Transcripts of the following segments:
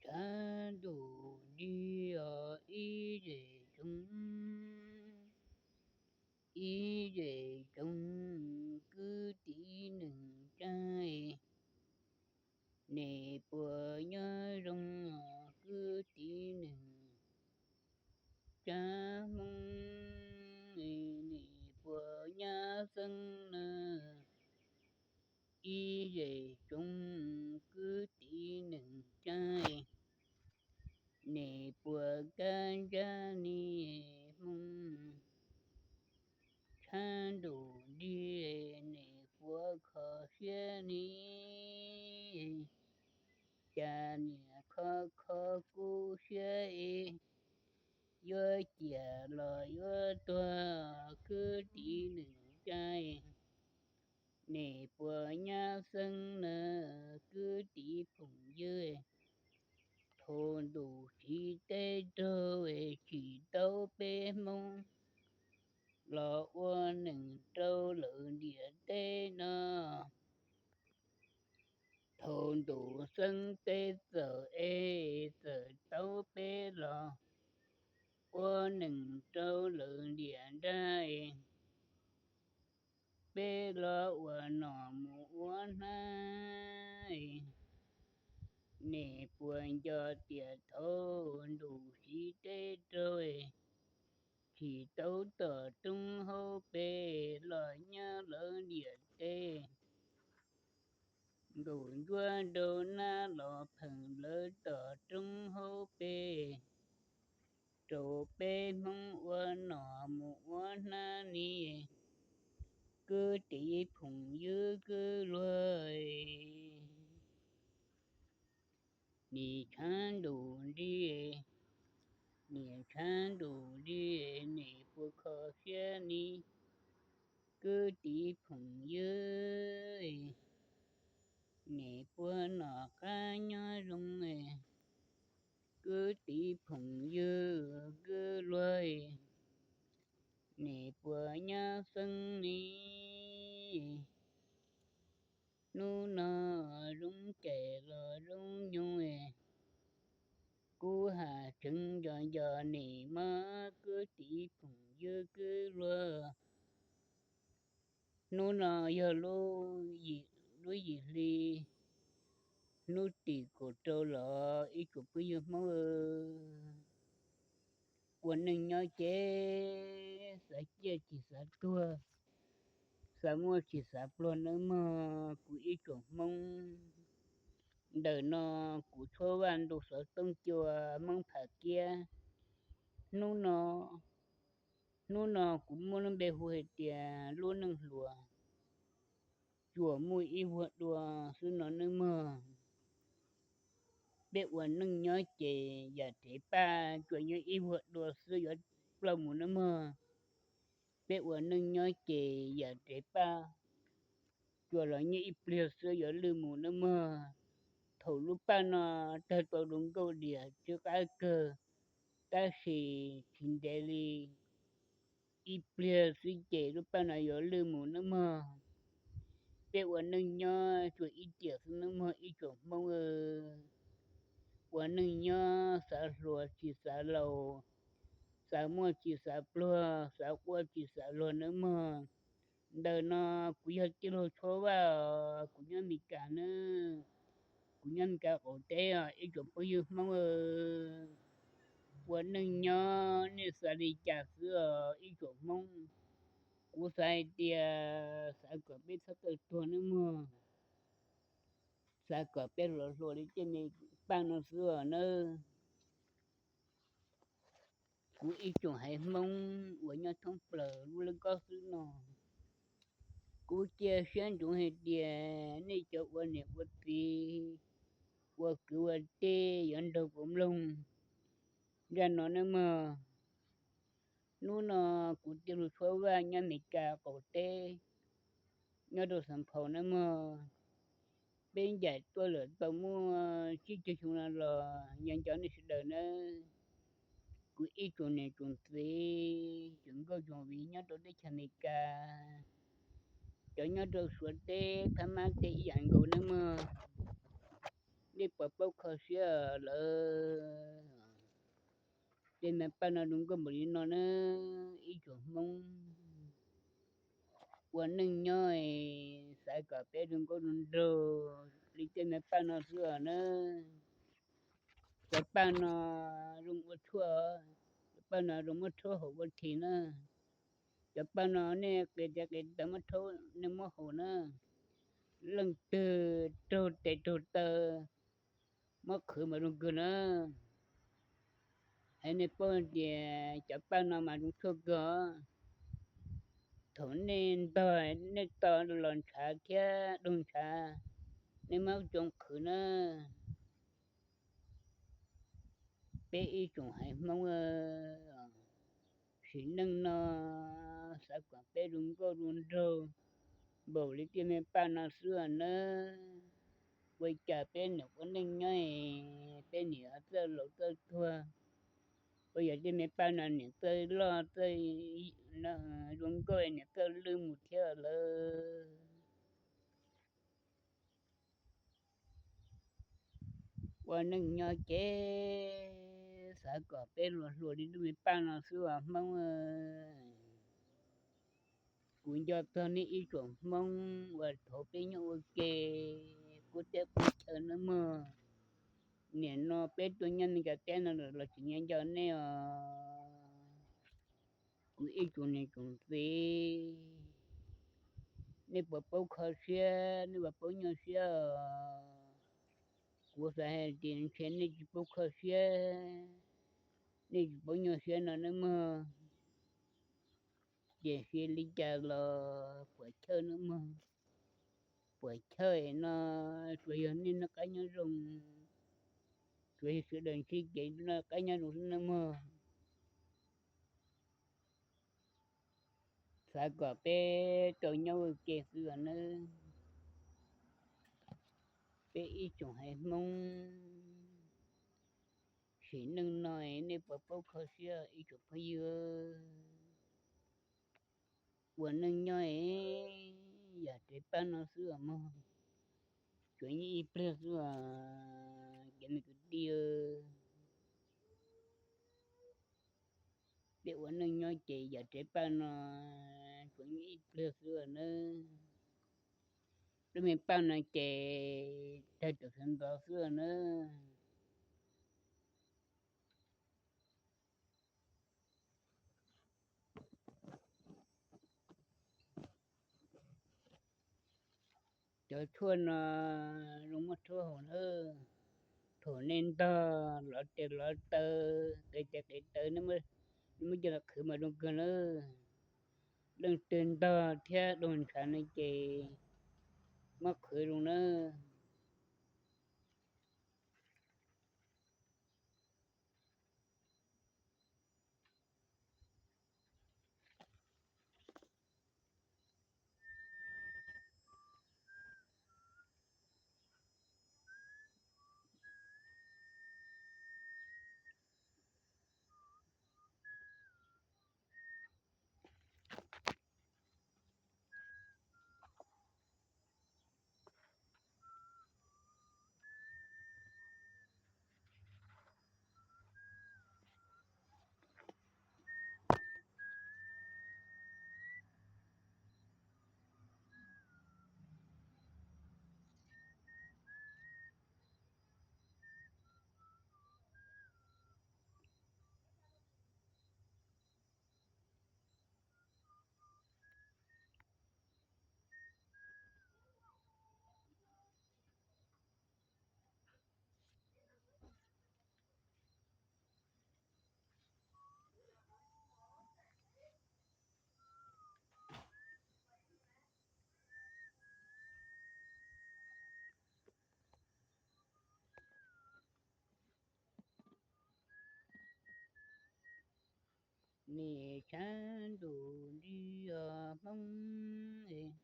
Tshav ntuj nrig os ib zej tsoom, ib zej tsoom kwv tij neej tsa, nej puas nyob zoo kwv tij neej tsa Hmoob, nej puas nyab xeeb na, ib zej tsoom kwv tij neej tsa, nej puas kab ntsab ne Hmoob? Tshav ntuj nrig nej puas kho siab ne? Cas niam kho kho kuv siab es yuav ciaj los yuav tuag kwv tij neej tsa, nej puas nyab xeeb na kwv tij phooj ywg? Thaum ntuj tsim teb raug es tsim tau peb Hmoob los ua neej rau lawv ntiaj teb no. Thaum ntuj xeeb teb txawm es txawm tau peb los ua neej rau lawv ntiaj nrag, peb los ua nom mus ua hnab. Nej puas nco tias thaum ntuj tsim teb raug, tsim tau tom roob hauv pes los nyab lawv ntiaj teb? Ntuj ntsuab nraug nab los pheej lawv tom roob hauv pes, rau peb Hmoob ua nom mus ua hnab ni, kwv tij phooj ywg kwv luag. Nim tshav ntuj nrig, nim tshav ntuj nrig, nej puas kho siab ni kwv tij phooj ywg? Nej puas noj qab nyob zoo kwv tij phooj ywg kwv luag? Nej puas nyab xeeb ni? Hnub no zoo ces los zoo nyoog, kuv has tseeb nco nco nej mas kwv tij phooj ywg kwv luag. Hnub no yog lub yim hli, hnub tim kaum rau los ib tsoom phooj ywg Hmoob, ua neej nyob ces xav ciaj tsis xav tuag, xav muaj tsis xav pluag nawb mog kuv ib tsoom Hmoob. Ntawm no kuv tshuab vaj ntu xov tooj cua Hmoob Pham Kiab, Hnub no, hnub no kuv muab lub npe hu hais tias lub neej hluas, tsuas muaj ib vuag dua xwb no nawb mog. Peb ua neej nyob ces yam rev paj tsuas nyob ib vuag dua xwb yuav ploj mus nawb mog. Peb ua neej nyob ces yam rev paj tsuas los nyob ib pliag xwb yuav lwj mus nawb mog. Thaum lub paj no tawg tau zoo nkauj diam tsw qab kawg, tab sis tsis ntev li ib pliag xwb ces lub paj no yuav lwj mus nawb mog. Peb ua neej nyob tsuas ib tiam xwb nawb mog ib tsoom Hmoob. Ua neej nyob xav hluas tsis xav laus, xav muaj tsis xav pluag, xav quaj tsis xav luag nawb mog. Ntawm no kuv yog tij laug Tshuab Vaj os, kuv nyob Mes Kas nawb. Kuv nyob Mes Kas qaum teb os ib tsoom phooj ywg Hmoob. Ua neej nyob nej xav li cas xwb os ib tsoom Hmoob. Kuv xav hais tias xav kom peb txhob txawj tuag nawb mog. Xav kom peb hluas hluas li tej me paj no xwb os nawb. Kuv ib tsoom haiv Hmoob uas nyob thoob plaws lub lab kob xwb no, kuv cia siab ntsoov hais tias nej cov ua niam ua txiv, ua kwv ua tij yuav nrog kuv mloog zaj no nawb mog. Hnub no kuv tij laug Tshuab Vaj nyob Mes Kas qaum teb, nyob rau Xeev Phaum nawb mog. Peb ncaim tuaj lawm tau muaj tsib caug xyoo no los nco nco nej sawv daws nawb. Kuv ib tsoom niam tsoom txiv tsoom nkauj tsoom viv nyob rau teb chaws Amelikas, cov nyob rau Suav teb, Phab Mab teb ib yam nkaus nawb mog. Nej puas paub kho siab lawm? Tej me paj no zoo nkauj npaum li no na, ib tsoom Hmoob ua neej nyob xav kom peb zoo nkauj zoo nraug li tej me paj no xwb os na. Cov paj no zoo ua tshuaj, cov paj no zoo muab rhaub haum ua thi na. Cov paj no nej qias tes qias taw muab rhaub nej muab haus na. Leej twg raug tes raug taw muab qhwv mas zoo kawg na. Hais nej paub tias cov paj no mas zoo tshuaj kawg. Thaum nej ntog nej to los ntshav thiab doog ntshav, nej muab tsoo qhwv na. Peb ib tsoom haiv Hmoob, sim neej no xav kom peb zoo nkauj zoo nraug npaum li tej me paj no xwb nawb. Ua cas peb niam ua neej nyob peb niam txawj laus txawj tuag, ua yog tej me paj no niam txawj loj txawj zoo nkauj niam txawj lwj mus thiab lawm. Ua neej nyob ces xav kom peb hluas hluas li lub me paj no xwb os Hmoob. Kuv nco txog nej ib tsoom Hmoob uas thaum peb nyob ua ke qub teb qub chaw nawb mog. Nim no peb tuaj nyob Meskas teb no lawm los tseem nco nco nej os. Kuv ib tsoom niam tsoom txiv, nej puas paub kho siab, nej puas paub nyuaj siab os? Kuv xav hais tias ntshe nej tsis paub kho siab, nej tsis paub nyuaj siab no nawb mog. Tiam sis li cas los puas chawj nawb mog. Puas chawj no tsuas yog nej noj qab nyob zoo, tsuas yog sawv daws ntsib kev noj qab nyob zoo xwb nawb mog. Xav kom peb tau nyob ua ke xwb os nawb. Peb ib tsoom haiv Hmoob, sim neej no nej puas paub kho siab ib tsoom phooj ywg? Ua neej nyob yam rev paj no xwb os mog, tsuas nyob ib pliag xwb os cov me kwv tij. Peb ua neej nyob ces yam rev paj no tsuas nyob ib pliag xwb os nawb. Lub me paj no ces tawg tawm sawv ntxov xwb os nawb. Cov tshuaj no zoo muab rhaub haus nawb. Thaum nej ntog lov tes lov taw, qias tes qias taw, nej muab Muab coj los qhwv mas zoo kawg nawb. Leej twg ntog thiab dua ntshav no ces muab qhwv zoo nawb. Nim tshav ntuj nti os Hmoob,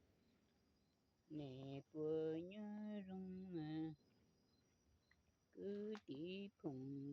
nim puas nyob zoo kwv tij phooj